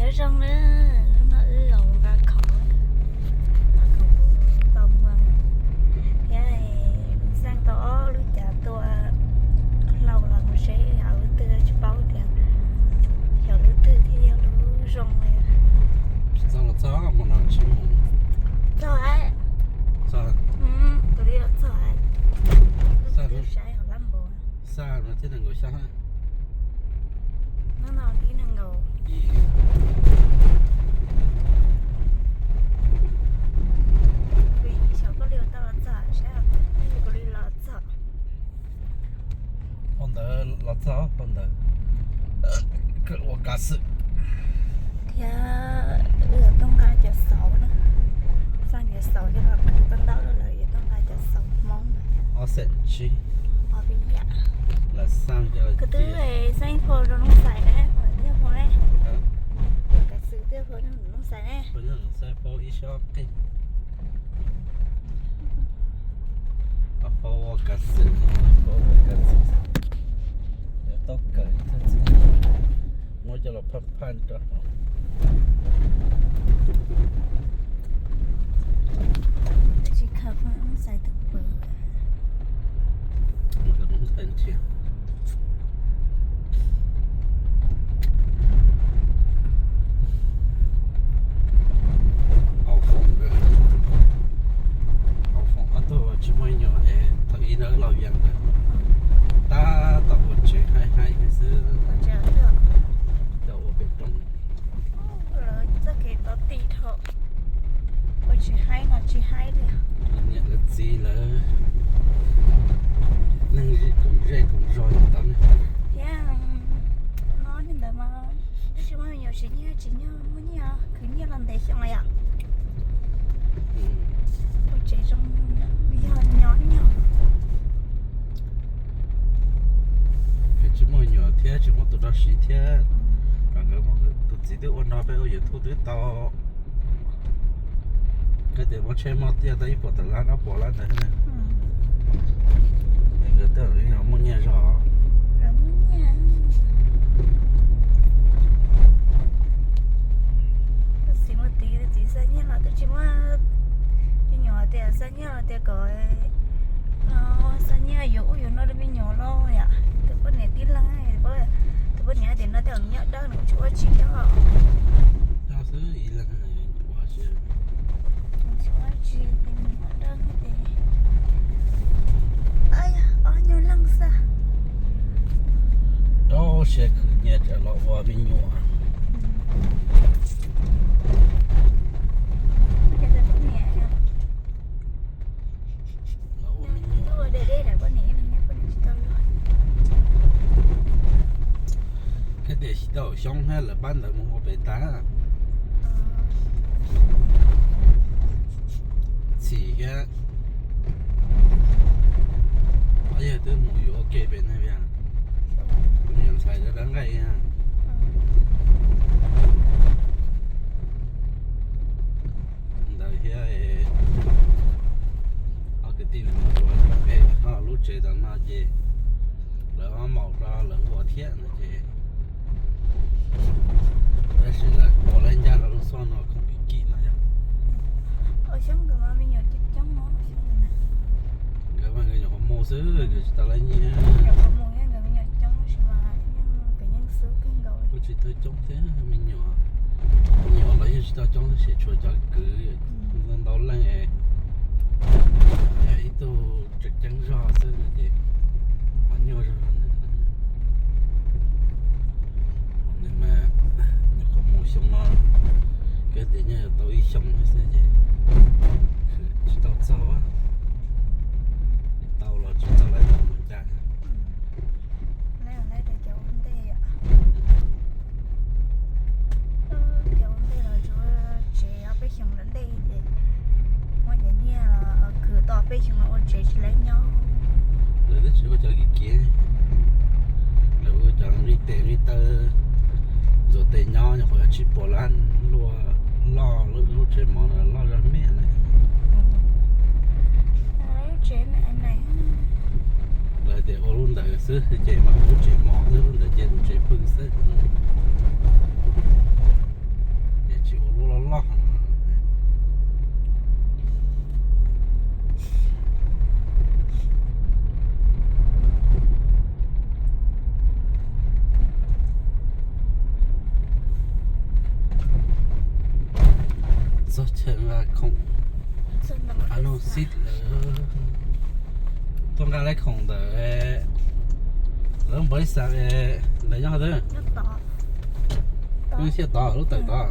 Zoo na, hnub no wb los nqa khoom, nqa khoom tau mus thiab, xaj tau ob lub cav tua hlau los mus seb yog lub twg, tsis paub tias yog lub twg thiaj yog lub zoo li. Tsis txog los txog, mus no tsis mus. Txog, txog, kuv li los txog. Xaj no thiab nees nkaum xyoo. Hnub no ib nees nkaum yim. Kuv yim xyoo koj li tau los txog sab, kuv li los txog. Hauv ntawd los txog hauv ntawd, kawm ua kav xwm. Thiab wb tuaj nqa cov xauv na, xaj cov xauv coj los qhwv koj ntaub rau lawv, yuav tuaj nqa cov xauv Hmoob. Ob xees tsib. Ob peb yam. Lawv xaj coj los. Kuv twb xaj ib phau rau Nuj Xais na, pom tiag phau ne. Kav xwm tiag phau rau Nuj Xais ne. Xaj phau ib sob qig. Phau ua kav xwm, phau ua kav xwm. Yuav tau kawm ib thaj txheej, muab coj los phaj phaj rau. Tsis khaws phau Nuj Xais tus pwm. Au foom, au foom ob tug tsis muaj me nyuam es thaum ub na wb los Vias ntawd tab tom ua tsev haib haib xwb. Cov ua pem roob. Lawv txoj kev tod tim dhau, ua tsis haib no tsis haib li. Niam lawv txiv lawv neeg koom zej koom zog tau ne. Thiab no li ntawd mas twb tsis muaj me nyuam, tsis nyiaj, tsis nyiaj muaj nyiaj, khwv nyiaj los ntev xyoo yom. Ua tsev zoo yog nyob nyog. Tsis muaj me nyuam thiab tsis muaj tus rau siv thiab. Kom nkawd, tus txiv twb ua nrog peb ua YouTube twb tau, koj tias muab tsheb moj tiaj tau ib puas tawm lab, ob puas lab ntawd. Nkawd twb muaj nyiaj zog. Tus txiv muaj, tus txiv xa nyiaj los twb tsis muaj me nyuam, tias xa nyiaj los tias kom no, xa nyiaj yuav ub yuav no rau me nyuam los yom. Tus poj niam tib leeg, tus poj niam tias no tej me nyuam dawb nws tsis ua tsis nyob. Tsis ua tsis, me nyuam dawb ces ob nyuag leej xwb. Rau siab khwv nyiaj tsam los ua me nyuam. Thiab tias tsis tau xyoob thiab lawv pab ntawd mus ua pem tas. Txhim thiab. Yog twb mus yuav ua ke pem na, me nyuam ntxhais dawb nqaij. Ntawd thiab, ob kwv tij no, lub tsev tom no ces lawv ob maum rau lawv ua thiab no ces, tab sis lawv ua lawv ncaj rau lub xyoo no khoom kim kim no yog. Nkawd mas nkawd nyuam qhuav mus xwb, nkawd tsis tau lawv nyiam. Kuj tsis tau coob thiab me nyuam, me nyuam los yeej tsis tau coob tab sis tshuav cov kwv ntau leej, ib tug tseem ceeb zog xwb ces qhov nyuaj zog. Nws mas nyuam qhuav mus xyoo no, koj tias nyob yuav tau ib xyoos xwb ces tsis tau txog, tau los tsis tau lawv tau mus cas. Cov ua ntej los tsuav tsev ob peb xyoos lawm ntej ces muab cov nyiaj los khwv tau peb xyoos los ua tsev tsis lawv nyob. Lawv twb tsis ua cov kim kiv, lawv ua cov nqi tes nqi taw, ntxuav tes nyob nyuam qhuav yog tsib puas lab, luaj loj, lub tsev mov no loj zog me na. Lawv tias ua lub ntawd xwb ces mas lub tsev mov xwb, lub ntawd ces lub tsev pw xwb. Xib lawv tuaj nqa lawv khoom ntawm lawv npawb xav ntawm nyob qhov twg? Nyob tod lub tawm tod.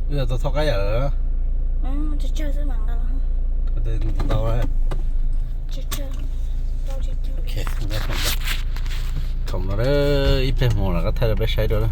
Wb yog tau thauj qab yam lawm. Ntau. Khoom no ib pliag mus lawm koj thaij rau peb saib dua.